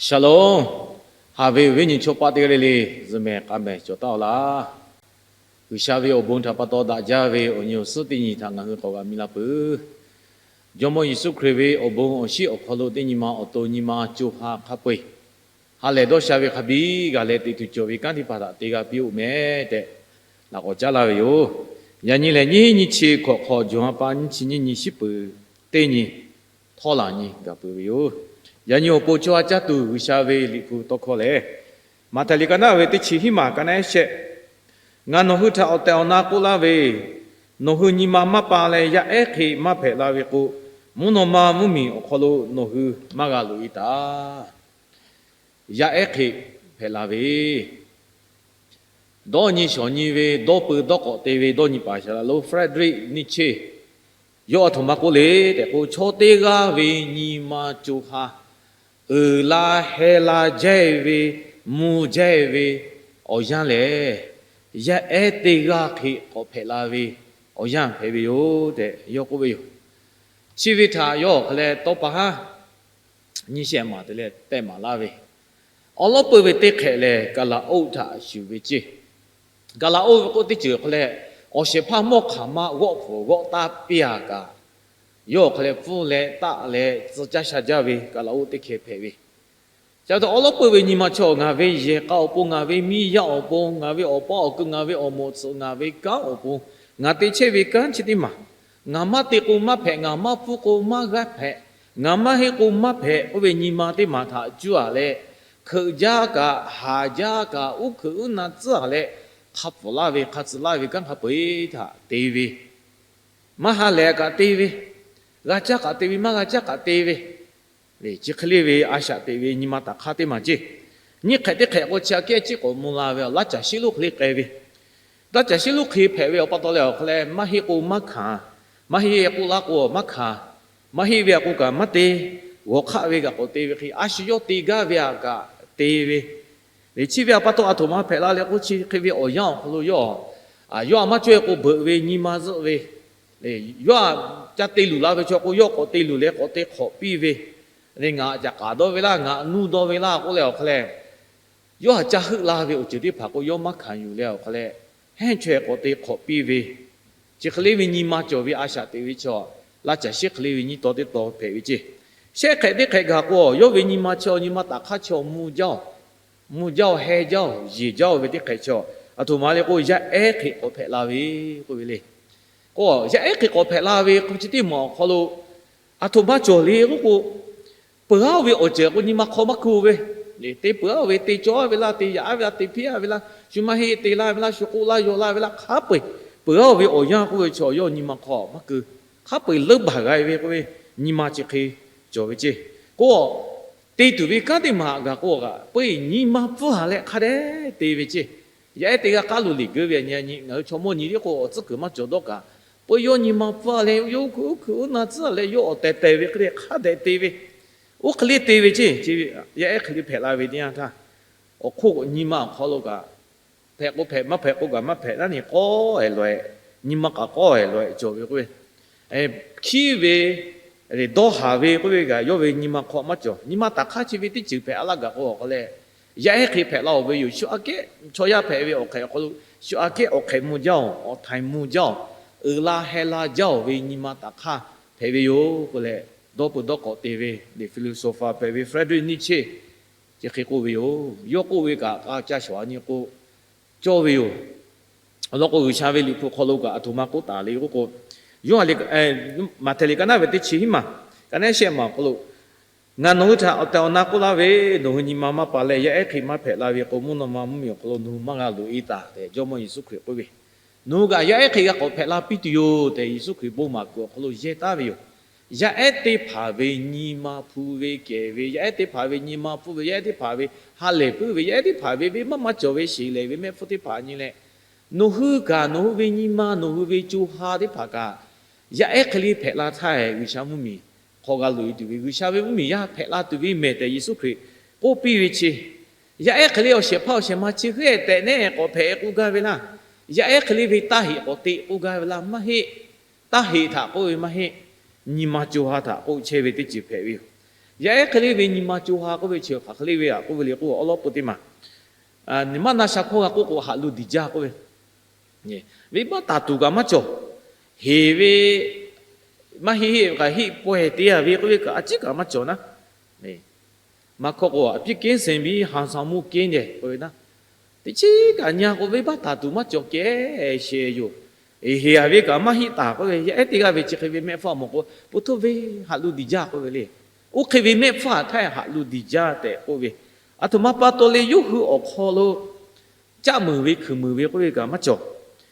Shalom. Haꞈ ve awˬ viˉ nyi chaw paˆ teˇ g'aˇ le le, zuhꞈ mehˍ k'a mehˍ cawˬ taˉ-oˬ laˇ. G'uiˬsha ve awˬ bon htaꞈ pa taw daꞈ jaˇ ve awˬ nyi awˬ suhˉ teˇ nyi htaꞈ ngaˬ hui k'awꞈ g'a mi la peuˬ. Jawˇmawˇ Yeˍsuˆ Hkriꞈ ve awˬ bon awˬ shinˉ awˬ hk'aw lo teˇ nyi ma awˬ to nyi ma co ha hk'a peu-eˬ ha lehˬ dawˇ sha ve hk'a biˇ g'a leh teꞈ tuˬ cawˬ ve kanˉ teˇ hpaˍ htaꞈ te g'a piˇ-oˆ mehˍ tehꞈ laꞈ k'awꞈ caˉ laˇ ve yoˬ. Yaꞈ nyi lehˬ, nyiˇ hinˉ nyiˇ chi hkawꞈ hk'aw, jawˬ ha pa nyiˇ chi nyiˇ nyi shiˉ peuˍ teˇ nyi htawˇ laˬ nyi gaˬ peuˬ ve yoˬ. Yaꞈ nyi awˬ pon chaw ha caˇ tuˬ G'uiˬsha ve Liꞈ hpu tawˇ hkawˇ lehˬ, Maꞈhtehˍ liꞈ ka naˆ ve teˇ chi hiˉ maˬ ka naˆ shehˆ, Ngaˬ nawˬ hui htaꞈ awˬ tehˬ awˬ na k'oˆ laˇ ve, nawˬ hui nyi ma maˇ pa leh yaˇ ehˉ hk'e maˇ hpehꞈ la ve k'o, mvuhˇ naw ma mvuhˇmiˬ awˬ hk'aw lo nawˬ hui maˇ g'a loꞈ-e taˍ. Yaˇ ehˉ hk'e hpehꞈ la ve, dawˇ nyi shawˍ nyi ve, dawˇ peu dawˇ k'awꞈ te ve dawˇ nyi paˍ shaˍ laꞈ lonˉ Frederick Nietzsche, yawˇ aˬ htoꞈ ma k'oˆ le tehꞈ k'o, chaw teˇ g'aˇ ve nyi ma co ha uiˍ la heh la jaˇ-e ve, mvuh jaˇ-e ve awˬ yanˇ lehˬ, yaˇ ehˉ teˇ g'aˇ hk'e k'awꞈ hpehꞈ la ve awˬ yanˇ hpehꞈ ve yoˬ tehꞈ yawˇ k'oˆ ve yoˬ. Chi ve htaꞈ yawˇ awˬ hk'a leh tawˇ pa haˉ nyiˇ shehˆ maˬ te leh tehˆ maˍ laˇ ve, awˉ lawˉ peuˇ ve teˇ hk'ehꞈ lehˬ, Kaˍlaˍoˆ htaꞈ shuˍ ve ceˇ. Kaˍlaˍoˆ ve k'oˆ teˇ ceuˬ awˬ hk'a leh, awˬ shehˍ hpaˇ mawˇ hk'aˬ ma g'awˆ hpfuhˍ g'awˆ taˇ piˇ-a kaꞈ, yawˇ awˬ hk'a leh pfuhˇ leh taˆ leh tcuh caˇ sha jaˇ ve Kaˍlaˍoˆ teˇ hkeh hpehꞈ ve. Ca taw awˉ lawˉ peuˇ ve nyi ma chaw, ngaˬ ve yehˬ k'a awˬ pon, ngaˬ ve miˇ yaˇ awˬ pon, ngaˬ ve awˬ paˇ awˬ ku, ngaˬ ve awˬ moˍ tsuhꞈ, ngaˬ ve kanˉ awˬ pon, ngaˬ te chehˇ ve kanˉ chi teˇ maˬ, ngaˬ maˇ te k'o maˇ hpehꞈ, ngaˬ maˇ pfuhˇ k'o maˇ g'aˇ hpehꞈ, ngaˬ maˇ heˆ k'o maˇ hpehꞈ k'oˆ ve nyi ma teˇ maˬ htaꞈ cuˇ-a leh, hkeuꞈ jaˇ kaꞈ, haˍ jaˇ kaꞈ, uˉ hkeuꞈ uˉ na tcuhˉ-a leh hk'a pfuhˍ laˇ ve, hk'a tcuh laˇ ve kanˉ hk'a peu-eˬ htaꞈ te ve, maˇ ha lehˬ kaꞈ te ve, g'a caˇ kaꞈ te ve, maˇ g'a caˇ kaꞈ te ve, chi hk'e le ve a shaꞈ teꞈ ve nyi ma taˍ hk'aˇ teˇ maˬ ceˇ. Nyiˇ hk'ehꞈ teˇ hk'ehꞈ k'o chi aꞈ kehˉ ciˉ k'awꞈ mvuh la ve, laˇ caˬ shiˉ lonˉ hk'e le k'ai ve, laˇ caˬ shiˉ lonˉ hk'e hpehꞈ ve awˬ pa taw leh awˬ hk'a leh, maˇ heˆ k'o maˇ hkanˍ, maˇ heˆ k'oˆ laˇ k'o maˇ hkanˍ, maˇ heˆ ve aꞈ k'o kaꞈ maˇ te, g'awˬ hk'aˆ ve kaꞈ k'awꞈ te ve hk'e, a shu yawˇ te gaˇ ve aꞈ kaꞈ te ve, chi ve awˬ pa taw aˬ htoꞈ ma hpehꞈ la leh k'o, chi hk'e ve awˬ yanˇ awˬ hk'aw lo yawˇ, yawˇ aꞈ maˇ cawˇ-e k'o beuꞈ ve nyi ma zuhˆ ve, yawˇ aꞈ ca te luˬ la ve chaw k'o, yawˇ k'awꞈ te luˬ leh k'awꞈ te hk'awꞈ piˇ ve, ngaˬ aꞈ caꞈ k'aˍ dawˇ ve laˇ, ngaˬ nuˇ dawˇ ve laˇ k'oˆ leh awˬ hk'a leh, yawˇ aꞈ ca heuˆ la ve awˬ ceuˬ teˇ hpaˍ k'o, yawˇ maˇ hkanˍ yuˬ leh awˬ hk'a leh, hehnˇ chaweh k'awꞈ te hk'awꞈ piˇ ve, chi hk'e le ve nyi ma cawˬ ve a shaꞈ teꞈ ve chaw, laˇ caˬ shiˉ hk'e le ve nyiˇ taw teˇ taw hpehꞈ ve ceˇ. Shehˆ hk'ehꞈ teˇ hk'ehꞈ gaˬ k'o, yawˇ ve nyi ma chaw, nyi ma taˍ hk'aˇ chaw mvuh jaˇ-oˬ, mvuh jaˇ-oˬ, heh jaˇ-oˬ, yeˬ jaˇ-oˬ ve teˇ hk'ehꞈ chaw, aˬ htoꞈ ma le k'o, yaˇ ehˉ hk'e k'awꞈ hpehꞈ la ve k'oˆ ve le. K'o, yaˇ ehˉ hk'e k'awꞈ hpehꞈ la ve k'o, chi teˇ maˬ awˬ hk'aw lo aˬ htoꞈ ma cawˬ le k'oˆ k'o, peuˬ-aˉ ve awˬ ceuˬ k'o, nyi ma hk'aw maˇ keu ve, te peuˬ-aˉ ve, te cawˬ-aˉ ve laˇ, te yaꞈ-aˉ ve laˇ, te hpiˇ-aˉ ve laˇ, shu maˇ heˆ te laˇ ve laˇ, shu k'oˆ laˇ yaw laˇ ve laˇ, hk'a peu-eˬ peuˬ-aˉ ve awˬ yanˇ k'oˆ ve chaw, yawˇ nyi ma hk'aw maˇ keu. Hk'a peu-eˬ leuˉ baˬ g'a-e ve k'oˆ ve, nyi ma chi hk'e cawˬ ve ceˇ. K'o, te tuˬ ve kanˉ teˇ maˬ gaˬ k'o, kaꞈ peu-eˬ nyi ma pfuhˇ-a leh hk'a dehꞈ te ve ceˇ. Yaˇ ehˉ teˇ g'aˇ k'aˉ lo liꞈ geuˆ ve a nyi, ngaˬ hui chaw mawˇ nyi tiˉ k'o, awˬ tcuhˉ kuiˬ maˇ cawˬ dawˇ kaꞈ, peu-eˬ yawˇ nyi ma pfuhˇ-a leh, yawˇ uˉ hkeuꞈ uˉ hkeuꞈ uˉ na tcuhˉ leh, yawˇ awˬ tehˬ tehˬ ve hk'e le hk'a dehꞈ te ve, oˇ hk'e le te ve ceˇ. Yaˇ ehˉ hk'e le hpehꞈ la ve teˇ yanˇ htaˇ, awˬ hk'oˆ nyi ma awˬ hk'aw lo kaꞈ, hpehꞈ k'o hpehꞈ, maˇ hpehꞈ k'o kaꞈ maˇ hpehꞈ, naˉ ni k'awˇ-e laweh, nyi ma k'aꞈ k'awˇ-e laweh cawˬ ve k'oˆ ve, hkiˉ ve, dawˇ haˍ ve k'oˆ ve kaꞈ, yawˇ ve nyi ma hk'aw maˇ cawˬ. Nyi ma taˍ hk'aˇ chi ve teˇ ceuˬ hpehꞈ-a laˇ gaˬ k'o, awˬ hk'a leh, yaˇ ehˉ hk'e hpehꞈ la-oˬ ve yoˬ. Shu aꞈ kehˉ chaw yaˇ hpehꞈ ve awˬ hk'ehꞈ awˬ hk'aw lo, shu aꞈ kehˉ awˬ hk'ehꞈ mvuh jaˇ-oˬ, awˬ htaiˍ mvuh jaˇ-oˬ, uiˍ la heh la jaˇ-oˬ ve nyi ma taˍ hk'aˇ hpehꞈ ve yoˬ k'oˆ leh, dawˇ peu dawˇ k'awꞈ te ve, liꞈ philosopher hpehꞈ ve Frederick Nietzsche chi hk'e k'oˆ ve yoˬ. Yawˇ k'oˆ ve kaꞈ k'a ca shawˍ-a nyi k'o, cawˇ ve yoˬ. Awˬ lawn k'o, G'uiˬsha ve Liꞈ hpu hk'aw lo kaꞈ aˬ htoꞈ ma k'oˆ taˍ le k'oˆ k'o, Yoˇhanˬ, Maꞈhtehˍ liꞈ ka naˆ ve teˇ chi hiˉ maˬ, ka naˆ shehˆ maˬ awˬ hk'aw lo, Ngaˬ nawˬ hui htaꞈ awˬ tehˬ awˬ na k'oˆ laˇ ve, nawˬ hui nyi ma maˇ pa leh yaˇ ehˉ hk'e maˇ hpehꞈ la ve k'o, mvuhˇ naw ma mvuhˇmiˬ awˬ hk'aw lo nawˬ hui maˇ g'a loꞈ-e taˍ tehꞈ Jawˇmawˇ Yeˍsuˆ Hkriꞈ k'oˆ ve. Nawˬ hui kaꞈ yaˇ ehˉ hk'e g'a k'awꞈ hpehꞈ la piˇ tuˬ yoˬ tehꞈ Yeˍsuˆ Hkriꞈ bon maˍ kuiˬ awˬ hk'aw lo yehˇ taˍ ve yoˬ. Yaˇ ehˉ teˇ hpaˍ ve nyi ma hpu ve kehˬ ve, yaˇ ehˉ teˇ hpaˍ ve nyi ma hpfuhˇ ve, yaˇ ehˉ teˇ hpaˍ ve ha lehˬ puiˉ ve, yaˇ ehˉ teˇ hpaˍ ve venˇbaˆ maˇ cawˬ ve sheˍ lehˬ ve mehˆ hpfuhˇ teˇ hpaˍ nyi leh, nawˬ hui kaꞈ nawˬ hui ve nyi ma, nawˬ hui ve co ha teˇ hpaˍ kaꞈ yaˇ ehˉ hk'e le hpehꞈ la htaˇ, G'uiˬsha mvuhˇmiˬ hk'aw g'a loꞈ-e tuˬ ve, G'uiˬsha ve mvuhˇmiˬ yaˇ hpehꞈ la tuˬ ve mehˬ tehꞈ Yeˍsuˆ Hkriꞈ k'oˆ piˇ ve chi, yaˇ ehˉ hk'e le awˬ shehˍ hpaˇ awˬ shehˍ ma chi heuˆ-e tehꞈ nehˉ k'awꞈ hpehꞈ k'oˆ gaˇ ve laˇ. Yaˇ ehˉ hk'e le ve taˇ heꞈ k'awꞈ te k'oˆ gaˇ ve laˇ maˇ heˆ. Taˇ heꞈ htaꞈ k'oˆ ve maˇ heˆ. Nyi ma co ha htaꞈ k'oˆ chehˇ ve teˇ ceuˬ hpehꞈ ve yoˬ. Yaˇ ehˉ hk'e le ve nyi ma co ha k'oˆ ve chi hk'aˬ hk'e le ve aꞈ k'oˆ ve le k'o, awˉ lawˉ peuˬ teˇ maˬ, maˇ na sha hkawˇ g'a k'oˆ k'o, haꞈ lu diˬ jaˇ k'oˆ ve, venˇbaˆ taˍ tuˬ kaꞈ maˇ cawˬ. Heˍ ve maˇ heˆ heˆ kaꞈ heˆ pawehˇ te a ve k'oˆ ve kaꞈ a ciˉ kaꞈ maˇ cawˬ naˉ. Maˇ hkawˇ k'o, အပြစ်ကင်းစင်ပြီ ဟန်ဆောင်မှုကင်းတယ် k'oˆ ve naˉ, teˇ chiˉ kaꞈ nyi a k'o, venˇbaˆ taˍ tuˬ maˇ cawˬ kehˉ shehˍ yoˬ. Heˍ a ve kaꞈ maˇ heˆ taˍ k'oˆ ve, yaˇ ehˉ teˇ g'aˇ ve chi hk'e ve mehˆ hpfuhˇ a mawˬ k'o, po htoˇ ve haꞈ lu diˬ jaˇ k'oˆ ve le. Oˇ hk'e ve mehˆ hpfuhˇ htaˇ haꞈ lu diˬ jaˇ tehꞈ k'oˆ ve, aˬ htoꞈ ma pa taw le, yawˇ hui awˬ hk'aw lo caˆ muiˬ ve hkui muiˬ ve k'oˆ ve kaꞈ maˇ cawˬ.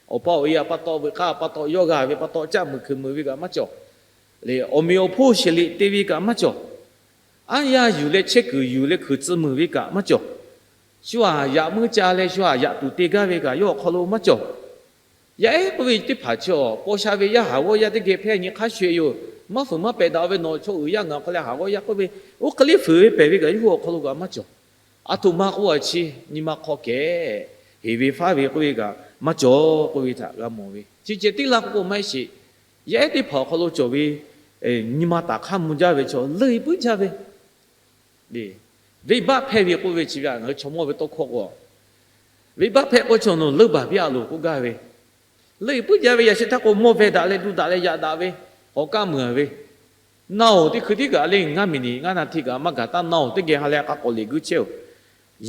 Awˬ pa awˬ e a pa taw, veuꞈ k'aˇ pa taw, yawˇ g'a ve pa taw caˆ muiˬ hkui muiˬ ve kaꞈ maˇ cawˬ. Leh awˬ meꞈ awˬ hponˇ sheˍ liꞈ te ve kaꞈ maˇ cawˬ. Aˉ yaˇ yuˬ leh chehˇ kuiˬ yuˬ leh hkui tcuh muiˬ ve kaꞈ maˇ cawˬ. Shu aꞈ yaꞈ muiˉ ca leh shu aꞈ yaꞈ tuˬ te gaˇ ve kaꞈ yawˇ awˬ hk'aw lo maˇ cawˬ. Yaˇ ehˉ k'oˆ ve teˇ hpaˍ chi awˬ paw sha ve yaˇ haˍ g'awˇ yaˇ teˇ geh hpehˇ nyi hk'a sho-eˬ yoˬ. Maˇ fuiˍ maˇ pehꞈ daꞈ ve nawˬ chaw uiˍ yaˇ ngaˬ awˬ hk'aw leh haˍ g'awˇ yaˇ k'oˆ ve, oˇ hk'e le fuiˍ ve pehˬ ve kaꞈ yawˇ hui awˬ hk'aw lo kaꞈ maˇ cawˬ. Aˬ htoꞈ ma k'oˆ a chi, nyi ma hk'aw kehˉ heˍ ve faˉ ve k'oˆ ve kaꞈ maˇ cawˬ k'oˆ ve htaꞈ g'a mawˬ ve. Chi ceh teˇ laˇ k'oˆ k'o maˇ heˆ sheˍ. Yaˇ ehˉ teˇ hpaˍ awˬ hk'aw lo cawˬ ve nyi ma taˍ hk'aˇ mvuh jaˇ ve chaw leuˆ iˉ puiˉ jaˇ ve, venˇbaˆ hpehˇ ve k'oˆ ve chi ve ngaˬ hui chaw mawˇ ve tawˇ hkawˇ k'o, venˇbaˆ hpehˇ k'o chaw nawˬ leuˆ baˬ piˇ a loˬ k'oˆ gaˇ ve, leuˆ iˉ puiˉ jaˇ ve. Yaꞈ sheh htaˇ k'o mawˇ veh daꞈ leh du daꞈ leh yaꞈ daꞈ ve, k'awꞈ kaˇ muiˬ a ve, naˆ oˬ teˇ hkui tiˉ kaꞈ le ngaˇ miˬ niꞈ ngaˇ naˆ htiˇ kaꞈ maˇ gaˬ taˉ, naˆ oˬ teˇ geh ha leh k'a k'awꞈ leꞈ guiˇ chehˇ oˬ.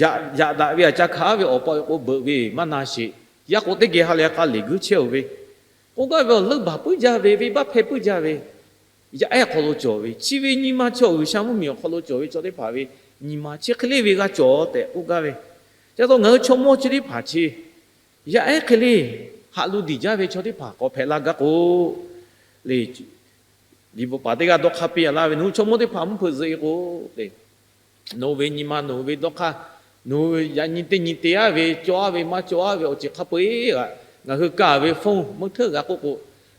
Yaꞈ daꞈ ve aꞈ ca hkanˍ ve awˬ pa awˬ e k'o beuꞈ ve maˇ na sheˍ. Yaˇ k'o teˇ geh ha leh k'a leꞈ guiˇ chehˇ oˬ ve, k'oˆ gaˇ ve awˬ leuˆ baˬ puiˉ jaˇ ve, venˇbaˆ hpehˇ puiˉ jaˇ ve, yaˇ ehˉ awˬ hk'aw lo cawˬ ve, chi ve nyi ma chi awˬ G'uiˬsha mvuhˇmiˬ awˬ hk'aw lo cawˬ ve chaw teˇ hpaˍ ve nyi ma chi hk'e le ve g'a cawˬ tehꞈ k'oˆ gaˇ ve. Chi pa taw ngaˬ hui chaw mawˇ chi teˇ hpaˍ chi yaˇ ehˉ hk'e le haꞈ lu diˬ jaˇ ve chaw teˇ hpaˍ k'awꞈ hpehꞈ la gaˇ k'o, le, liꞈ bvuhꞈ paˍ teˇ g'aˇ dawˇ hk'aˇ piˇ a laˇ ve, nawˬ hui chaw mawˇ teˇ hpaˍ mvuhˇ hpeuꞈ zuhꞈ e k'o, nawˬ hui ve nyi ma, nawˬ hui ve dawˇ hk'aˇ, nawˬ hui yaꞈ nyi teˇ nyi te aˉ ve, cawˇ aˉ ve, maˇ cawˇ aˉ ve awˬ ceuˬ hk'a peu-eˬ kaꞈ, ngaˬ hui kaˇ ve phone meuˇ hteuˇ g'a k'oˆ k'o,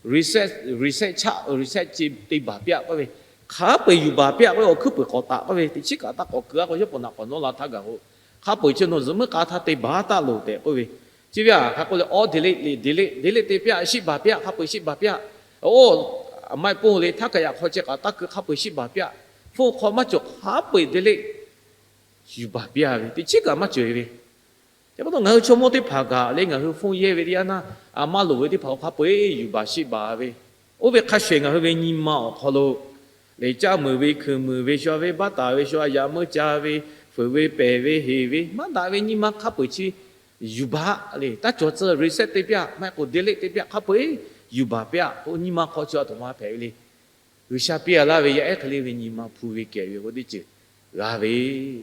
reset, reset chaˆ, reset ce te baˬ piˇ aꞈ k'oˆ ve, hk'a peu-eˬ yuˬ baˬ piˇ aꞈ k'oˆ ve, awˬ hkuiˉ peuˬ k'awꞈ taꞈ k'oˆ ve, teꞈ chiˉ kaꞈ taˇ k'awꞈ keu aˉ k'o, yawˇ pawꞈ naꞈ k'awꞈ nawˉ la htaˇ gaˬ k'o, hk'a peu-eˬ chi nawˬ zuhꞈ meuˇ k'a htaˇ te baˬ taˇ loˬ tehꞈ k'oˆ ve. Chi ve aꞈ hk'a k'oˆ leh, awˉ delete le, delete, delete te piˇ aꞈ, shiˆ baˬ piˇ aꞈ, hk'a peu-eˬ shiˆ baˬ piˇ aꞈ. Oˇ, a maˇ heˆ poˇ le, htaˇ kaꞈ yaꞈ hk'aw ceh k'awꞈ taˇ keu, hk'a peu-eˬ shiˆ baˬ piˇ aꞈ. Phone hk'aw maˇ cawˬ, hk'a peu-eˬ delete yuˬ baˬ piˇ aꞈ ve, teꞈ chiˉ kaꞈ maˇ cawˬ e ve. Chi pa taw ngaˬ hui chaw mawˇ teˇ hpaˍ kaꞈ le, ngaˬ hui phone yehˇ ve teˇ yanˇ naˆ, a maˇ loˍ ve teˇ hpaˍ hk'a peu-eˬ yuˬ baˬ shiˆ baˬ ve. Oˇ ve hk'a shuˍ ngaˬ hui ve nyi ma awˬ hk'aw lo lehˬ, caˆ muiˬ ve, hkui muiˬ ve, shu a ve baˆ taˍ ve, shu a yaꞈ meuˇ ca ve, fuiˍ ve pehˬ ve, heˍ ve maˇ daꞈ ve nyi ma hk'a peu-eˬ chi yuˬ baˬ le. Taˇ cawˬ tcuh reset te piˇ aꞈ, maˇ heˆ k'o delete te piˇ aꞈ, hk'a peu-eˬ yuˬ baˬ piˇ aꞈ k'o, nyi ma hk'aw chi aˬ htoꞈ ma hpehꞈ ve le. G'uiˬsha piˇ a laˇ ve yaˇ ehˉ hk'e le ve nyi ma hpu ve kehˬ ve k'o, teˇ ceuˬ g'a ve,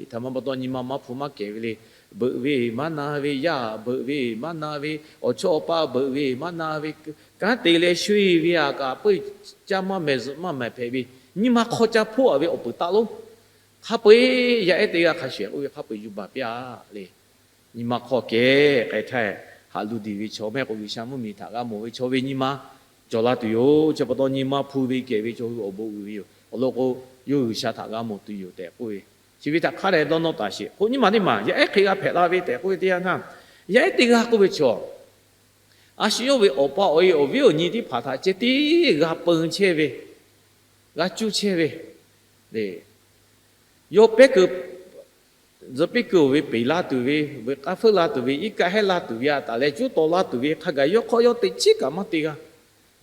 htaꞈ ma pa taw nyi ma maˇ hpu maˇ kehˬ ve le. Beuꞈ ve maˇ na ve, yaˇ beuꞈ ve maˇ na ve, awˬ chawˇ awˬ pa beuꞈ ve maˇ na ve, kanˉ te leh sho-e ve aꞈ kaꞈ peu-eˬ caˇ maˇ mehˍ zuhꞈ maˇ mehˍ hpehꞈ ve, nyi ma hk'aw ca hpoˆ a ve awˬ peuˬ taˆ lonˉ. Hk'a peu-eˬ yaˇ ehˉ teˇ g'aˇ hk'a shuˍ k'oˆ ve hk'a peu-eˬ yuˬ baˬ piˇ aꞈ le. Nyi ma hk'aw kehˬ k'ai htaˇ, haꞈ lu diˬ ve chaw mehˆ k'o G'uiˬsha mvuhˇmiˬ htaꞈ g'a mawˬ ve chaw ve nyi ma cawˬ la tuˬ yoˬ. Chi pa taw nyi ma hpu ve kehˬ ve chaw hui awˬ bon uiˍ ve yoˬ. Awˬ lawn k'o, yawˇ G'uiˬsha htaꞈ g'a mawˬ tuˬ yoˬ tehꞈ k'oˆ ve, chi ve htaꞈ hk'a dehꞈ dawˇ nawˇ taˍ sheˍ. Hk'oˆ nyi ma teˇ maˬ yaˇ ehˉ hk'e g'a hpehꞈ la ve tehꞈ k'oˆ ve teˇ yanˇ htaˇ, yaˇ ehˉ teˇ g'aˇ k'oˆ ve chaw, a shu yawˇ ve awˬ pa awˬ e awˬ viˉ awˬ nyi teˇ hpaˍ htaꞈ ceh tiˉ g'a peun chehˇ ve, g'a cuˇ chehˇ ve, yawˇ pehˉ keu tzuhꞈ piˇ keu-oˬ ve peˬ la tuˬ ve, veuꞈ k'aˇ feuˉ la tuˬ ve, iˉ kaˆ hehˉ la tuˬ ve, a taˍ leh cuˉ taw laˇ tuˬ ve, hk'a gaˬ yawˇ hk'aw yawˇ teꞈ chiˉ kaꞈ maˇ te g'a.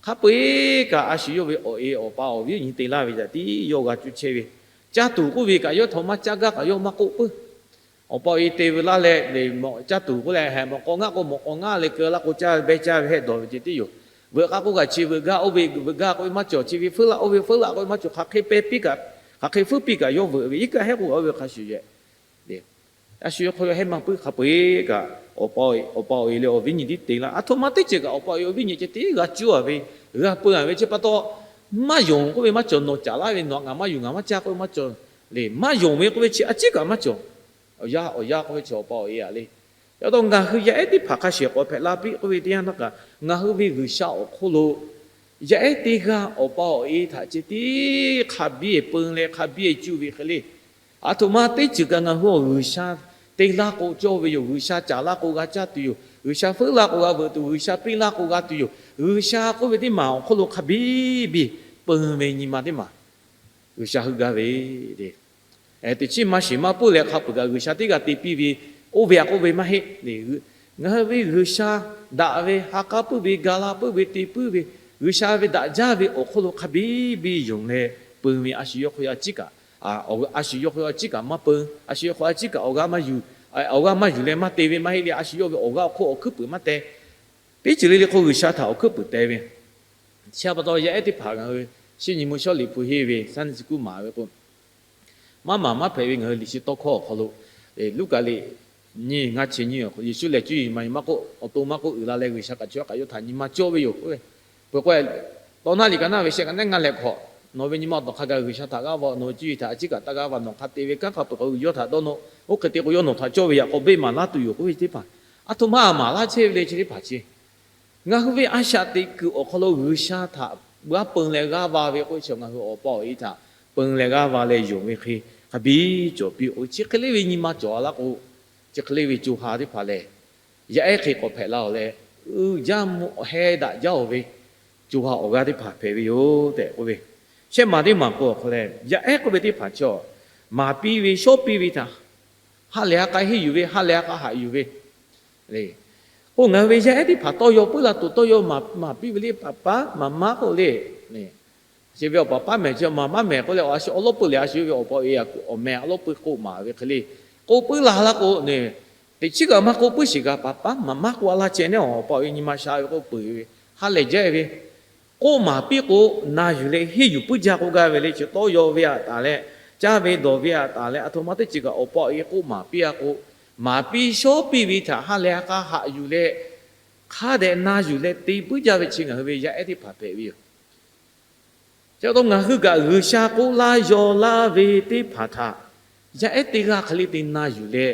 Hk'a peu-eˬ kaꞈ a shu yawˇ ve awˬ e awˬ pa awˬ viˉ awˬ nyi te laˇ ve yaꞈ tiˉ yawˇ g'a cuˇ chehˇ ve, caˇ tuˬ k'oˆ ve kaꞈ yawˇ htaꞈ maˇ caˇ gaˇ kaꞈ yawˇ maˇ k'oˆ puiˉ. Awˬ pa awˬ e te ve laˇ leh, caˇ tuˬ k'oˆ leh, mawꞈ k'aw ngaˆ k'o mawꞈ k'aw ngaˆ leh keu laˇ k'o caˇ ve caˇ ve hehˆ dawˬ ve ceh tiˉ yoˬ. Veuꞈ k'aˇ k'oˆ kaꞈ chi veuꞈ gaˇ, oˇ ve veuꞈ gaˇ k'oˆ ve maˇ cawˬ, chi ve feuˉ laˇ, oˇ ve feuˉ laˇ k'oˆ ve maˇ cawˬ, hk'aˬ hk'e pehˇ piˇ kaꞈ, hk'aˬ hk'e feuˉ piˇ kaꞈ yawˇ veuꞈ ve, iˉ kaˆ hehˉ k'oˆ kaꞈ oˇ ve hk'a shuˍ yehˬ. A shu yawˇ hk'aw yawˇ hehˉ maˇ puiˉ. Hk'a peu-eˬ kaꞈ awˬ pa awˬ e leh awˬ viˉ nyi tiˉ te laˇ. A htoꞈ ma teˇ ceuˬ kaꞈ awˬ pa awˬ e awˬ viˉ nyi ceh tiˉ g'a cuˇ a ve, g'a peu a ve, chi pa taw maˇ yonˍ k'oˆ ve maˇ cawˬ, nawˬ caˍ laˇ ve nawˬ htaꞈ ngaˬ maˇ yuˬ ngaˬ maˇ caˇ k'oˆ ve maˇ cawˬ le. Maˇ yonˍ ve k'oˆ ve chi a ciˉ kaꞈ maˇ cawˬ. Awˬ yanˇ awˬ yanˇ k'oˆ ve chi awˬ pa awˬ e a le. Chi pa taw ngaˬ hui yaˇ ehˉ teˇ hpaˍ hk'a shuˍ k'awꞈ hpehꞈ la piˇ k'oˆ ve teˇ yanˇ htaˇ kaꞈ, ngaˬ hui ve G'uiˬsha awˬ hk'oˆ lo yaˇ ehˉ teˇ g'aˇ awˬ pa awˬ e htaꞈ ceh tiˉ hk'a biˇ peun leh hk'a biˇ cuˇ ve hk'e le. A htoꞈ ma teˇ ceuˬ kaꞈ ngaˬ hui awˬ G'uiˬsha te laˇ k'o cawˇ ve yoˬ. G'uiˬsha caˍ laˇ k'o g'a caˇ tuˬ yoˬ. G'uiˬsha feuˉ laˇ k'o g'a veuꞈ tuˬ, G'uiˬsha piˇ laˇ k'o g'a tuˬ yoˬ. G'uiˬsha k'oˆ ve teˇ maˬ awˬ hk'oˆ lo hk'a biˇ biˇ peun ve nyi ma teˇ maˬ G'uiˬsha heuˆ gaˇ ve le. Teꞈ chiˉ maˇ shiˍ maˇ puiˉ leh hk'a peuˬ kaꞈ G'uiˬsha teˇ g'aˇ te piˇ ve, oˇ ve htaꞈ k'oˆ ve maˇ heˆ. Ngaˬ hui ve G'uiˬsha daꞈ ve, ha k'aˉ puiˉ ve, ga la puiˉ ve, te puiˉ ve, G'uiˬsha ve daꞈ jaˇ ve awˬ hk'oˆ lo hk'a biˇ biˇ yonˍ leh peun ve a shu yawˇ hk'aw a ciˉ kaꞈ, a shu yawˇ hk'aw a ciˉ kaꞈ maˇ peun, a shu yawˇ hk'aw a ciˉ kaꞈ awˬ g'aˇ maˇ yuˬ, awˬ g'aˇ maˇ yuˬ leh maˇ te ve maˇ heˆ leh, a shu yawˇ ve awˬ g'aˇ awˬ hk'oˆ awˬ hkuiˉ puiˍ maˇ teh. Teˇ ceuˬ le le hk'o G'uiˬsha htaꞈ awˬ hkuiˉ puiˍ teh ve. Chi pa taw yaˇ ehˉ teˇ hpaˍ ngaˬ hui shinˉ nyi mvuhˇ shawˉ liꞈ hpu henˇ ve Sunday school maˍ ve k'o, maˇ maˍ maˇ hpehꞈ ve ngaˬ hui liꞈ shi tawˇ hkawˇ awˬ hk'aw lo, Luˉkaꞈ liꞈ nyiˇ ngaˇ chi nyiˇ awˬ hk'aw lo Yeˍsuˆ lehˬ cuˇ yiˍ maˍ yiˍ maˇ k'oˆ, awˬ to maˇ k'oˆ, uiˍ la leh G'uiˬsha kaꞈ chaw yaˇ kaꞈ yawˇ htaꞈ nyi ma cawˇ ve yoˬ k'oˆ ve. Peuˬ k'o, tawˇ naˆ liꞈ kaꞈ naˆ ve shehˆ kaꞈ naˆ ngaˇ leh hk'awꞈ, nawˬ ve nyi ma awˬ tawˬ hk'a gaˬ G'uiˬsha htaꞈ g'aˇ va, nawˬ ve cuˇ yiˍ htaꞈ a ciˉ kaꞈ taˇ g'aˇ va, nawˬ hk'a te ve kanˉ hk'a peuˬ k'o yawˇ htaꞈ dawˇ nawˇ, oˇ hk'e te k'o yawˇ nawˬ htaꞈ cawˇ ve yaꞈ k'aw beˆ maˍ laˇ tuˬ yoˬ k'oˆ ve teˇ hpaˍ, aˬ htoꞈ ma maˍ laˇ chehˇ ve le chi teˇ hpaˍ chi. Ngaˬ hui ve a shaꞈ teꞈ kuiˬ awˬ hk'aw lo G'uiˬsha htaꞈ g'a peun leh g'aˇ va ve k'oˆ ve chi ngaˬ hui awˬ pa awˬ e htaꞈ peun leh g'aˇ va leh yonˍ ve hk'e hk'a biˇ cawˬ piˇ-oˬ. Chi hk'e le ve nyi ma cawˬ laˇ k'o, chi hk'e le ve co ha teˇ hpaˍ lehˬ, yaˇ ehˉ hk'e k'awꞈ hpehꞈ la-oˬ leh, uiˍ jaˇ mvuhˇ heh daꞈ jaˇ-oˬ ve co ha awˬ g'aˇ teˇ hpaˍ hpehꞈ ve yoˬ tehꞈ k'oˆ ve. Shehˆ maˬ teˇ maˬ k'o awˬ hk'aw leh yaˇ ehˉ k'oˆ ve teˇ hpaˍ chi, maˍ piˇ ve shawˉ piˇ ve htaꞈ ha lehˬ ha k'a henˇ yuˬ ve, ha lehˬ ha k'a haꞈ yuˬ ve le. K'o ngaˬ hui ve yaˇ ehˉ teˇ hpaˍ tawˇ yaw puiˉ la tuˬ tawˇ yaw maˍ piˇ ve le, paˍ paˉ maˍ maˉ k'oˆ le. Chi ve awˬ paˍ paˉ mehˍ chi maˍ maˉ mehˍ k'oˆ leh, a shu awˬ lawˉ peuˬ lehˬ a shu ve awˬ pa awˬ e awˬ meh awˬ lawˉ peuˬ k'oˆ maˍ ve hk'e le. K'oˆ puiˉ la laˇ k'o, teꞈ chiˉ kaꞈ maˇ k'oˆ puiˉ shiˍ kaꞈ, paˍ paˉ maˍ maˉ k'oˆ a laˇ ceh neˉ awˬ pa awˬ e nyi ma sha ve k'oˆ peuˬ ve, ha lehˬ jaˇ ve k'oˆ maˍ piˇ k'o, na yuˬ leh henˇ yuˬ puiˉ jaˇ k'oˆ gaˇ ve le. Chi tawˇ yaw ve aꞈ taˍ leh, caˇ ve dawˬ ve aꞈ taˍ leh, aˬ htoꞈ ma teˇ ceuˬ kaꞈ awˬ pa awˬ e k'oˆ maˍ piˇ a k'o, maˍ piˇ shawˉ piˇ ve htaꞈ ha lehˬ ha k'a haꞈ yuˬ leh, hk'a dehꞈ na yuˬ leh te puiˉ jaˇ ve chi ngaˬ hui ve yaˇ ehˉ teˇ hpaˍ hpehꞈ ve yoˬ. Chi pa taw ngaˬ hui kaꞈ G'uiˬsha k'oˆ laˇ yaw laˇ ve teˇ hpaˍ htaꞈ yaˇ ehˉ teˇ g'aˇ hk'e le te na yuˬ leh,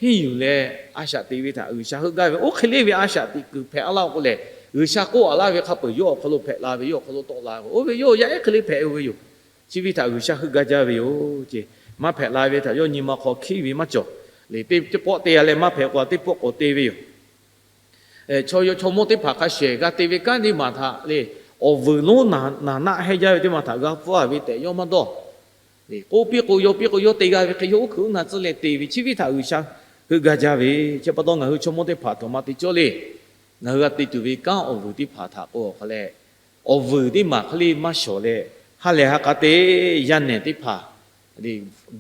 henˇ yuˬ leh, a shaꞈ teꞈ ve htaꞈ G'uiˬsha heuˆ gaˇ ve oˇ hk'e le ve a shaꞈ teꞈ kuiˬ hpehꞈ a laˇ k'o lehˬ, G'uiˬsha k'oˆ a laˇ ve hk'a peuˬ yawˇ awˬ hk'aw lo hpehꞈ la ve, yawˇ awˬ hk'aw lo tawˆ la ve, oˇ ve yawˇ yaˇ ehˉ hk'e le hpehꞈ-o ve yoˬ. Chi ve htaꞈ G'uiˬsha heuˆ gaˇ jaˇ ve yoˬ ce. Maˇ hpehꞈ la ve htaꞈ yawˇ nyi ma hk'aw hkiˉ ve maˇ cawˬ. Lehˬ, teˇ pawˆ te a leh maˇ hpehꞈ k'o a teˇ pawˆ k'awꞈ te ve yoˬ. Chaw yaw chaw mawˇ teˇ hpaˍ hk'a shehˍ g'a te ve kanˉ teˇ maˬ htaꞈ lehˬ, awˬ vuiˬ lonˉ naˍ naˆ heh jaˇ ve teˇ maˬ htaꞈ g'a pfuhˇ a ve tehꞈ yawˇ maˇ dawˇ. K'oˆ piˇ k'o yaw piˇ k'o yawˇ te g'a ve hk'e yawˇ uˉ hkuiꞈ uˉ na tcuhˉ leh te ve chi ve htaꞈ G'uiˬsha heuˆ gaˇ jaˇ ve. Chi pa taw ngaˬ hui chaw mawˇ teˇ hpaˍ htoꞈ ma te cawˇ le. Ngaˬ hui g'a te tuˬ ve kanˉ awˬ vuiˬ teˇ hpaˍ htaꞈ k'o awˬ hk'aw leh, awˬ vuiˬ teˇ maˬ hk'e le maˇ shawˍ leh, ha lehˬ ha k'a te, yaˇ nehˬ teˇ hpaˍ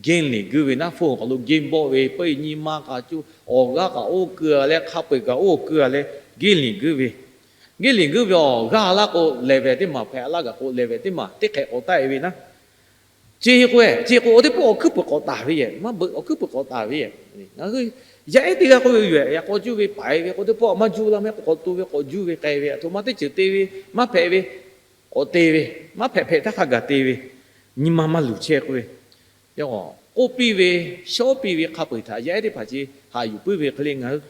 game lehˬ guiˇ ve naˉ, phone awˬ hk'aw lo game bawˆ ve, peuˇ nyi ma k'a cuˇ awˬ g'aˇ kaꞈ oˇ keu a leh hk'a peu-eˬ kaꞈ oˇ keu a leh game lehˬ guiˇ ve, game lehˬ guiˇ ve awˬ g'aˇ laˇ k'o, level teˇ maˬ hpehꞈ laˇ gaˬ k'o, level teˇ maˬ teˇ hk'ehꞈ k'awꞈ taˆ e ve naˉ, ce k'o, ce k'o awˬ teˇ pawˆ awˬ hkuiˉ puiˍ k'awꞈ taˍ ve yoˬ. Maˇ beuꞈ awˬ hkuiˉ puiˍ k'awꞈ taˍ ve yoˬ. Ngaˬ hui yaˇ ehˉ teˇ g'aˇ k'oˆ ve yoˬ. Yaꞈ k'aw cuˇ ve paiˍ ve k'o teˇ pawˆ maˇ juˇ laˇ mehˆ k'o k'awꞈ tu ve k'awꞈ juˇ ve k'ai ve, aˬ htoꞈ ma teˇ ceuˬ te ve maˇ hpehꞈ ve, k'awꞈ te ve, maˇ hpehꞈ hpehꞈ htaˇ hk'a gaˬ te ve, nyi ma maˇ luˬ chehˇ k'oˆ ve, k'oˆ piˇ ve, shawˉ piˇ ve hk'a peu-eˬ htaꞈ yaˇ ehˉ teˇ hpaˍ chi haꞈ yuˬ puiˉ ve hk'e le, ngaˬ hui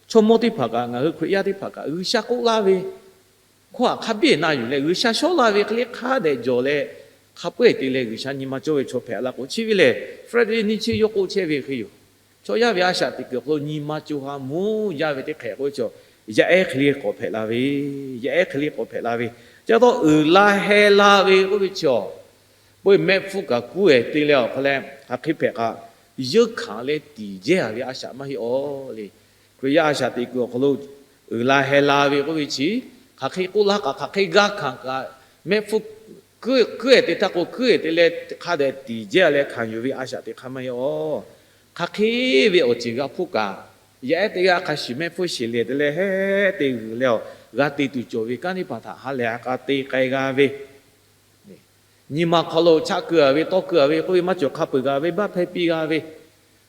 chaw mawˇ teˇ hpaˍ kaꞈ ngaˬ hui Hkriꞈ yaˇ teˇ hpaˍ kaꞈ G'uiˬsha k'oˆ laˇ ve hkawˇ htaꞈ hk'a biˇ na yuˬ leh G'uiˬsha shawˉ laˇ ve hk'e le hk'a dehꞈ jawˬ leh, hk'a peu-eˬ te leh G'uiˬsha nyi ma cawˇ ve chaw hpehꞈ la k'o, chi ve lehˬ Frederick Nietzsche yawˇ k'oˆ chehˇ ve hk'e yoˬ. Chaw yaˇ ve a shaꞈ teꞈ kuiˬ awˬ hk'aw lo nyi ma co ha mvuhˇ jaˇ ve teˇ hk'ehꞈ k'oˆ ve chaw, yaˇ ehˉ hk'e le k'awꞈ hpehꞈ la ve, yaˇ ehˉ hk'e le k'awꞈ hpehꞈ la ve, ca taw uiˍ la heh la ve k'oˆ ve chaw, peu-eˬ mehˆ hpfuhˇ kaꞈ kuˉ-ehˍ te leh awˬ hk'aw leh hk'aˬ hk'e hpehꞈ k'aꞈ, yeunˇ hkanˍ leh tiˍ jehˇ a ve a shaꞈ maˇ heˆ aw le. Hkriꞈ yaˇ a shaꞈ teꞈ kuiˬ awˬ hk'aw lo uiˍ la heh la ve k'oˆ ve chi, hk'aˬ hk'e k'oˆ laˇ kaꞈ hk'aˬ hk'e g'a hkanˍ kaꞈ, mehˆ hpfuhˇ kuˉ-ehˍ te htaˇ k'o kuˉ-ehˍ te leh hk'a dehꞈ tiˍ jehˇ a leh hkanˍ yuˬ ve a shaꞈ teꞈ hk'aˇ maˇ heˆ aw. Hk'aˬ hk'e ve awˬ ceuˬ g'a hpuˇ kaꞈ, yaˇ ehˉ teˇ g'aˇ hk'a shuˍ mehˆ hpfuhˇ sheˍ leh te leh heh te g'uiˬ leh awˬ g'a te tuˬ cawˬ ve kanˉ teˇ hpaˍ htaꞈ ha lehˬ ha k'a te k'ai g'a ve, nyi ma hk'aw lo chaˆ keu a ve tawˇ keu a ve k'oˆ ve maˇ cawˬ, hk'a peu-eˬ g'a ve baˆ hpehˇ piˇ g'a ve,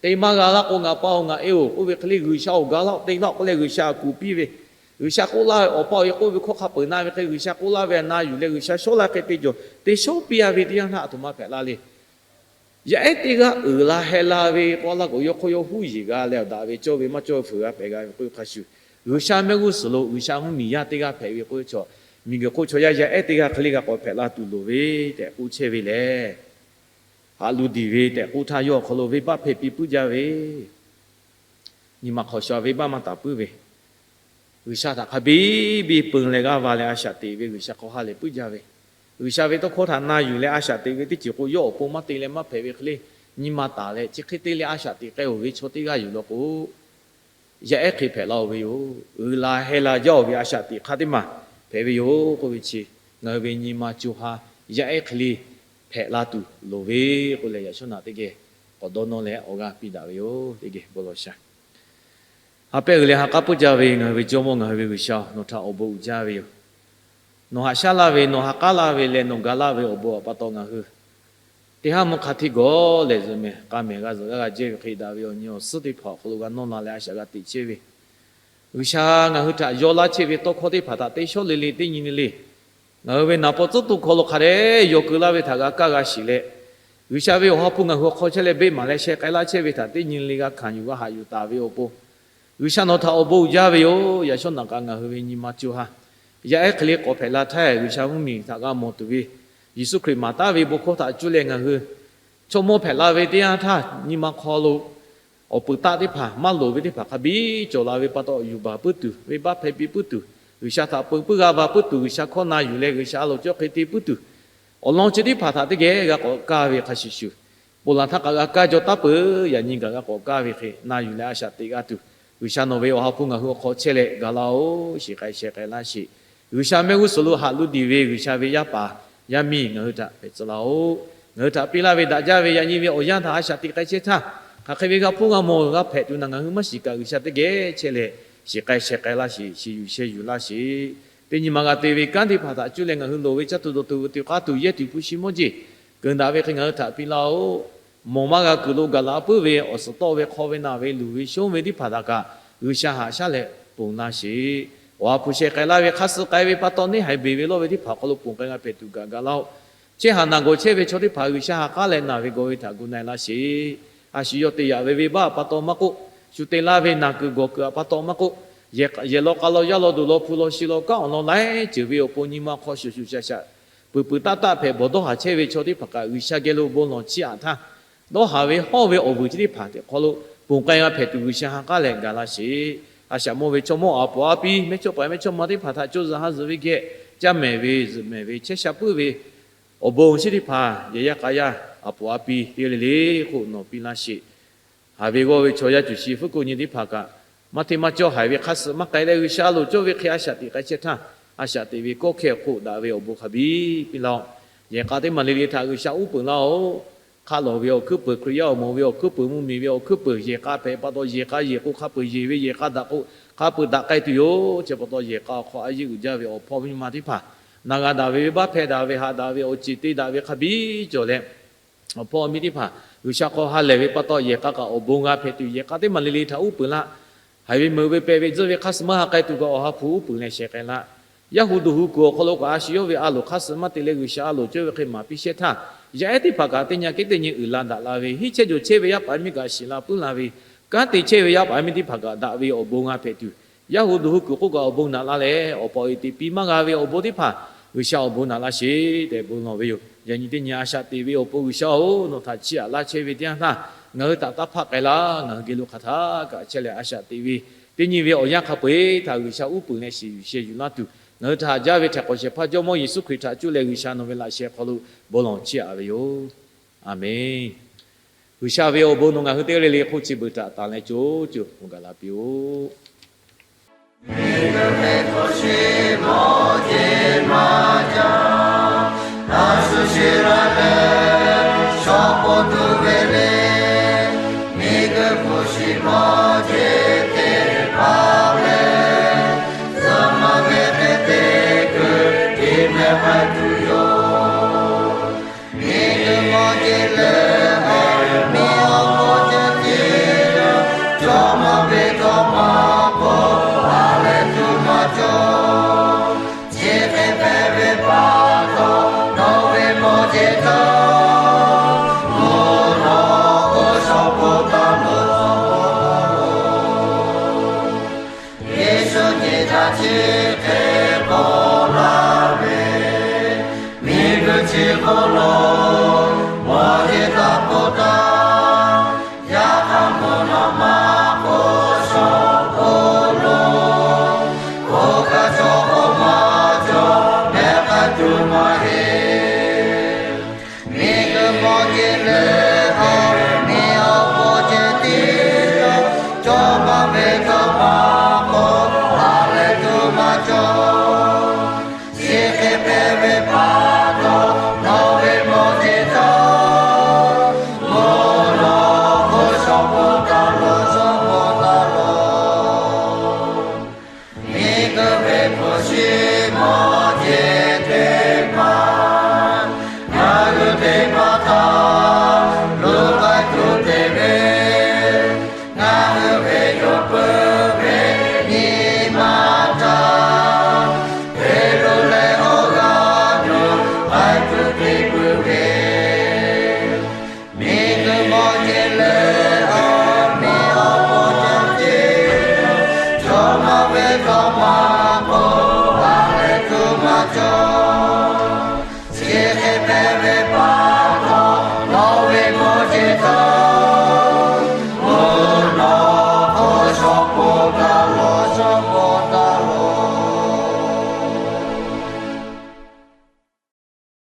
te maˇ g'a laˇ k'o ngaˬ pa-oˬ ngaˬ e-oˬ k'oˆ ve hk'e le G'uiˬsha awˬ ga laˇ-oˆ te laˇ-oˆ k'oˆ leh G'uiˬsha kuˬ piˇ ve, G'uiˬsha k'oˆ laˇ ve awˬ pa awˬ e k'oˆ ve hkawˇ hk'a peu-eˬ na ve hk'e G'uiˬsha k'oˆ laˇ ve a na yuˬ leh G'uiˬsha shawˉ laˇ hk'e te jawˬ te shawˉ piˇ a ve teˇ yanˇ htaˇ aˬ htoꞈ ma hpehꞈ la le. Yaˇ ehˉ teˇ g'aˇ uiˍ la heh la ve k'oˆ laˇ k'o, yawˇ hk'oˆ yawˇ huˉ yeˬ g'a leh awˬ daꞈ ve cawˇ ve maˇ cawˇ ve fuiˍ g'a hpehꞈ g'a ve k'oˆ ve hk'a shuˍ, G'uiˬsha mehˆ g'uˇ suhˍ lo G'uiˬsha mvuhˇmiˬ yaˇ teˇ g'aˇ hpehꞈ ve k'oˆ ve chaw, miˬguiˬ hk'oˆ chaw yaˇ yaˇ ehˉ teˇ g'aˇ hk'e le g'a k'awꞈ hpehꞈ la tuˬ loˍ ve tehꞈ k'oˆ chehˇ ve lehˬ, haꞈ lu diˬ ve tehꞈ k'oˆ htaˇ yawˇ awˬ hk'aw lo venˇbaˆ hpehˇ piˇ puiˉ jaˇ ve, nyi ma hk'awꞈ sha venˇbaˆ maˇ taˍ puiˉ ve, G'uiˬsha htaꞈ hk'a biˇ biˇ peun leh g'aˇ va leh a shaꞈ teꞈ ve G'uiˬsha hk'aw ha lehˬ puiˉ jaˇ ve, G'uiˬsha ve tawˇ hkawˇ htaꞈ na yuˬ leh a shaꞈ teꞈ ve teˇ ceuˬ k'o yawˇ awˬ pon maˇ te leh maˇ hpehꞈ ve hk'e le, nyi ma taˍ leh chi hk'e te leh a shaꞈ teꞈ k'ai-oˬ ve chaw teˇ g'aˇ yuˬ law k'o, yaˇ ehˉ hk'e hpehꞈ la-oˬ ve yoˬ. Uiˍ la heh la jaˇ-oˬ ve a shaꞈ teꞈ hk'aˇ teˇ maˬ hpehꞈ ve yoˬ k'oˆ ve chi, ngaˬ hui ve nyi ma co ha yaˇ ehˉ hk'e le hpehꞈ la tuˬ loˍ ve k'oˆ leh, yaꞈ shawˉ naꞈ teˇ geh k'awꞈ dawˇ nawˇ leh awˬ g'aˇ piˇ daꞈ ve yoˬ. Teˇ geh bon lawˬ shaˍ. Ha pehˇ g'uiˬ leh ha k'aˉ puiˉ jaˇ ve ngaˬ hui ve Jawˇmawˇ, ngaˬ hui ve G'uiˬsha-oˬ, nawˬ htaꞈ awˬ bon uiˍ jaˇ ve yoˬ. Nawˬ haꞈ shaˉ laˇ ve, nawˬ ha k'aˉ laˇ ve leh nawˬ ga laˇ ve awˬ bon awˬ pa taw ngaˬ hui teˇ haˉ mvuhˇ hk'a hteˇ gawˬ leh zuhꞈ mehˍ k'a mehˍ g'a zuhꞈ g'aˇ g'a jehˇ ve hk'e, daꞈ ve awˬ nyi awˬ suhˉ teˇ hpaˍ awˬ hk'aw lo g'a nawˇ la leh a shaꞈ g'a teꞈ chehˇ ve G'uiˬsha, ngaˬ hui htaꞈ yaw laˇ chehˇ ve tawˇ hkawˇ teˇ hpaˍ htaꞈ teˇ shawˉ le le teˇ nyi le le ngaˬ hui ve naˍ paw tcuhˉ toˇ hkawˇ lo hk'a dehꞈ yaw keu laˇ ve htaꞈ g'a kaˇ g'a shiˍ leh, G'uiˬsha ve awˬ ha hpu ngaˬ hui awˬ hk'aw chehˇ leh beˆ maˍ leh sheh k'ai laˇ chehˇ ve htaꞈ teˇ nyi le le g'a hkanˍ yuˬ g'a haꞈ yuˬ taˍ ve awˬ pon, G'uiˬsha nawˬ htaꞈ awˬ bon uiˍ jaˇ ve yoˬ. Yaꞈ shawˉ naꞈ kaꞈ ngaˬ hui ve nyi ma co ha yaˇ ehˉ hk'e le k'awꞈ hpehꞈ la htaˇ, G'uiˬsha mvuhˇmiˬ htaꞈ g'a mawˬ tuˬ ve Yeˍsuˆ Hkriꞈ maˍ taˍ ve bon hkawˇ htaꞈ cuˇ leh ngaˬ hui chaw mawˇ hpehꞈ la ve teˇ yanˇ htaˇ, nyi ma hk'aw lo awˬ peuˬ taˆ teˇ hpaˍ maˇ loˍ ve teˇ hpaˍ hk'a biˇ cawˬ la ve pa taw, yuˬ baˬ puiˉ tuˬ, venˇbaˆ hpehˇ piˇ puiˉ tuˬ, G'uiˬsha htaꞈ peu puiˉ g'a va puiˉ tuˬ, G'uiˬsha hkawˇ na yuˬ leh G'uiˬsha a loˍ cawˇ hk'e te puiˉ tuˬ, awˬ lawn chi teˇ hpaˍ htaꞈ teˇ geh g'a k'awꞈ kaˇ ve hk'a shuˍ shuˍ, ponˬ laˬ htaˇ kaꞈ g'a kaˇ jaw taˉ peuˬ. Yaꞈ nyi gaˬ g'a k'awꞈ kaˇ ve hk'e na yuˬ leh a shaꞈ teꞈ g'a tuˬ, G'uiˬsha nawˬ ve awˬ ha hpu ngaˬ hui awˬ hk'aw chehˇ leh gaˬ laˇ-oˆ. Shiˍ k'ai sheh k'ai laˇ sheˍ. G'uiˬsha mehˆ g'uˇ suhˍ lo haꞈ lo diˬ ve G'uiˬsha ve yaˇ paˍ yaˇ miˇ ngaˬ hui htaꞈ hpehꞈ tcuh laˇ-oˆ. Ngaˬ hui htaꞈ piˇ laˇ ve daꞈ jaˇ ve yaꞈ nyi ve awˬ yanˇ htaꞈ a shaꞈ teꞈ k'ai chehˇ htaˇ, hk'aˬ hk'e ve g'a hpuˇ g'a mawˬ g'a hpehꞈ tuˬ naˬ ngaˬ hui maˇ shiˍ kaꞈ, G'uiˬsha teˇ geh chehˇ leh shiˍ k'ai sheh k'ai laˇ sheˍ. Shiˍ yuˬ sheh yuˬ laˇ sheˍ. Teˇ nyi ma g'a te ve kanˉ teˇ hpaˍ htaꞈ cuˇ leh ngaˬ hui loˍ ve caˇ tuˬ dawˬ tuˬ vuiˬ tuˬ k'a tuˬ yehˇ tuˬ hpu shi mawˇ jeˬ keunˍ daꞈ ve hk'e ngaˬ hui htaꞈ piˇ laˇ-oˆ. Mawˬ maˇ g'a kuiˬ lo gaˬ la puiˉ ve awˬ suhˍ tawˆ ve hk'aw ve naˬ ve luˬ ve shonˇ ve teˇ hpaˍ htaꞈ kaꞈ G'uiˬsha haꞈ shaˉ leh ponˬ laˇ sheˍ. Awˬ ha hpu sheh k'ai laˇ ve hk'aˇ suh k'ai ve pa taw neˇ haiˬ beˬ ve lawˇ ve teˇ hpaˍ awˬ hk'aw lo ponˬ k'ai g'a hpehꞈ tuˬ gaˬ gaˬ laˇ-oˆ. Chehˇ haˍ naˬ gawˬ chehˇ ve chaw teˇ hpaˍ G'uiˬsha ha k'aˉ leh naˬ ve gawˬ ve htaꞈ gu na-e laˇ sheˍ. A shu yawˇ te yaꞈ ve venˇbaˆ awˬ pa taw maˇ k'oˆ, shu te laˇ ve naˬ kuiˬ gawˬ kuiˬ awˬ pa taw maˇ k'oˆ, yehˬ lawˬ k'a lawˬ yaˇ lawˬ duˬ lawˬ hpu lawˬ shi lawˬ kanˉ awˬ lawn laiˉ ceuˬ ve awˬ pon nyi ma hk'aw shuˍ shuˍ shaꞈ shaꞈ peuˬ peuˬ taˆ taˆ hpehꞈ bawˬ dawˇ haˍ chehˇ ve chaw teˇ hpaˍ kaꞈ G'uiˬsha geh lo bon lawˬ chiˇ aꞈ htaˇ, dawˇ haˍ ve hawˇ ve awˬ vuiˬ chi teˇ hpaˍ hk'aw lo ponˬ k'ai g'a hpehꞈ tuˬ G'uiˬsha ha k'aˉ leh gaˬ laˇ sheˍ. A shaꞈ mawˇ ve chaw mawˇ aˬ poˍ aˉ piˇ mehˇchawˇpaˍ mehˇchawˇma teˇ hpaˍ htaꞈ co zuhꞈ ha zuhꞈ ve geh, caˇ mehˍ ve zuhꞈ mehˍ ve chehˇ sha puiˉ ve awˬ bon chi teˇ hpaˍ yehˬ yaˇ k'a yaˇ aˬ poˍ aˉ piˇ teˇ g'aˇ le le k'oˆ nawˬ piˇ laˇ sheˍ. Haˍ ve g'awˇ ve chaw yaˇ cuˬ shi fuˉ ko nyi teˇ hpaˍ kaꞈ, maˇ hteˇ maˇ cawˇ haiˬ ve hk'aˇ suh maˇ k'ai leh G'uiˬsha a loˍ cawˇ ve hk'e a shaꞈ teꞈ k'ai chehˇ htaˇ, a shaꞈ teꞈ ve kawˇ hkehˇ awˬ hk'oˆ daꞈ ve awˬ bon hk'a biˇ piˇ laˇ-oˆ. Yehˬ k'a teˇ maˬ le le htaꞈ G'uiˬsha uˉ peunˍ laˇ-oˬ. Hk'a lawˬ ve awˬ hkuiˉ peuˬ, Hkriꞈ yaˇ awˬ moˍ ve awˬ hkuiˉ peuˬ, mvuhˇmiˬ ve awˬ hkuiˉ peuˬ, yehˬ k'a hpehꞈ pa taw yehˬ k'a yehˬ k'o hk'a peuˬ, yehˬ ve yehˬ k'a daꞈ k'o hk'a peuˬ daꞈ k'ai tuˬ yoˬ. Chi pa taw yehˬ k'a awˬ hk'aw a yeˇ uiˍ jaˇ ve awˬ hpawˇ miˇ ma teˇ hpaˍ, na g'a daꞈ ve venˇbaˆ hpehˇ daꞈ ve, haꞈ daꞈ ve, awˬ ceˬ te daꞈ ve hk'a biˇ cawˬ leh, awˬ hpawˇ miˇ teˇ hpaˍ G'uiˬsha hk'aw ha lehˬ ve pa taw yehˬ k'a kaꞈ awˬ bon g'a hpehꞈ tuˬ, yehˬ k'a teˇ maˬ le le htaꞈ uˉ peunˍ laˇ. Haiˬ ve meuꞈ ve pehꞈ ve tzuhˇ ve hk'aˇ suh maˇ ha k'ai tuˬ kaꞈ awˬ ha hpu uˉ peunˍ leh sheh k'ai laˇ. Yaˇ hu duˬ hu kuiˬ awˬ hk'aw lo kaꞈ a shu yawˇ ve a loˍ hk'aˇ suh maˇ te leh G'uiˬsha a loˍ cawˇ ve hk'e maˍ piˇ shehˇ htaˇ, yaˇ ehˉ teˇ hpaˍ kaꞈ teˇ nyi kehˉ teˇ nyi uiˍ la daꞈ la ve, hiˉ chehˇ jawˬ chehˇ ve yaˇ paˍ miˇ kaꞈ shiˍ la puiˉ la ve, kanˉ te chehˇ ve yaˇ paˍ miˇ teˇ hpaˍ kaꞈ daꞈ ve awˬ bon g'a hpehꞈ tuˬ, yaˇ hu duˬ hu kuiˬ k'oˆ kaꞈ awˬ bon naꞈ la leh, awˬ pa awˬ e te piˇ maˇ g'a ve awˬ bon teˇ hpaˍ G'uiˬsha awˬ bon naꞈ laˇ sheˍ tehꞈ bon lawˬ ve yoˬ. Yaꞈ nyi teˇ nyi a shaꞈ teꞈ ve awˬ pon G'uiˬsha-oˬ, nawˬ htaꞈ chiˇ aꞈ laˇ chehˇ ve teˇ yanˇ htaˇ, ngaˬ hui htaꞈ taˇ hpaˆ k'ai laˇ. Ngaˬ hui geh lo hk'aˬ htaˇ kaꞈ chehˇ leh a shaꞈ teꞈ ve teˇ nyi ve awˬ yanˇ hk'a peu-eˬ htaꞈ G'uiˬsha uˉ peunˍ leh shiˍ yuˬ sheh yuˬ laˇ tuˬ, ngaˬ hui htaꞈ haꞈ jaˇ ve Hkriꞈ k'awꞈ shehˍ hpaˇ Jawˇmawˇ Yeˍsuˆ Hkriꞈ htaꞈ cuˇ leh G'uiˬsha nawˬ ve laꞈ sheh hk'aw lo bon lawˬ chiˇ aꞈ ve yoˬ. Aˬmenˍ. G'uiˬsha ve awˬ bon nawˬ ngaˬ hui teˇ g'aˇ le le hk'oˆ chi beuꞈ htaꞈ tanˬ leh co co gaˬ la piˇ-oˆ. Miˬguiˬ hpehꞈ hk'oˆ sheˍ mawˇ jeˬ maˇ jaˇ, a shu sheˍ la leh shawˉ k'oˆ tuˬ ve le. Miˬguiˬ hpfuhˇ shiˍ mawˇ jeˬ teˇ hpaˍ lehˬ, zuhꞈ maˇ ve hk'e te kuiˬ tiˉ mehˆ k'ai tuˬ yoˬ. Miˬguiˬ mawˇ jeˬ lehˬ, miˬguiˬ mawˇ jeˬ tiˉ, jawˇmawˇ ve dawˇ ma k'o, ha lehˬ tuˬ maˇ cawˬ. Chi hk'e hpehꞈ ve pa taw, nawˬ ve mawˇ jeˬ htaꞈ mvuhˇ naw k'o shawˉ k'oˆ taˍ loˬ. Yeˍsuˆ nyi htaˇ chi hk'e k'oˆ laˇ ve, miˬguiˬ chi hk'oˆ lo mawˇ jeˬ taˍ k'oˆ taˍ, yaꞈ hk'aˇ mvuhˇ naw ma k'o shawˉ k'oˆ loˬ. Oˇ kaˬ cawˬ k'o maˇ cawˬ, mehˆ k'ai tuˬ maˇ heˆ. Miˬguiˬ mawˇ jeˬ lehˬ, Teˇ hkawˇ maˇ k'oˆ, a leh tuˬ maˇ cawˬ.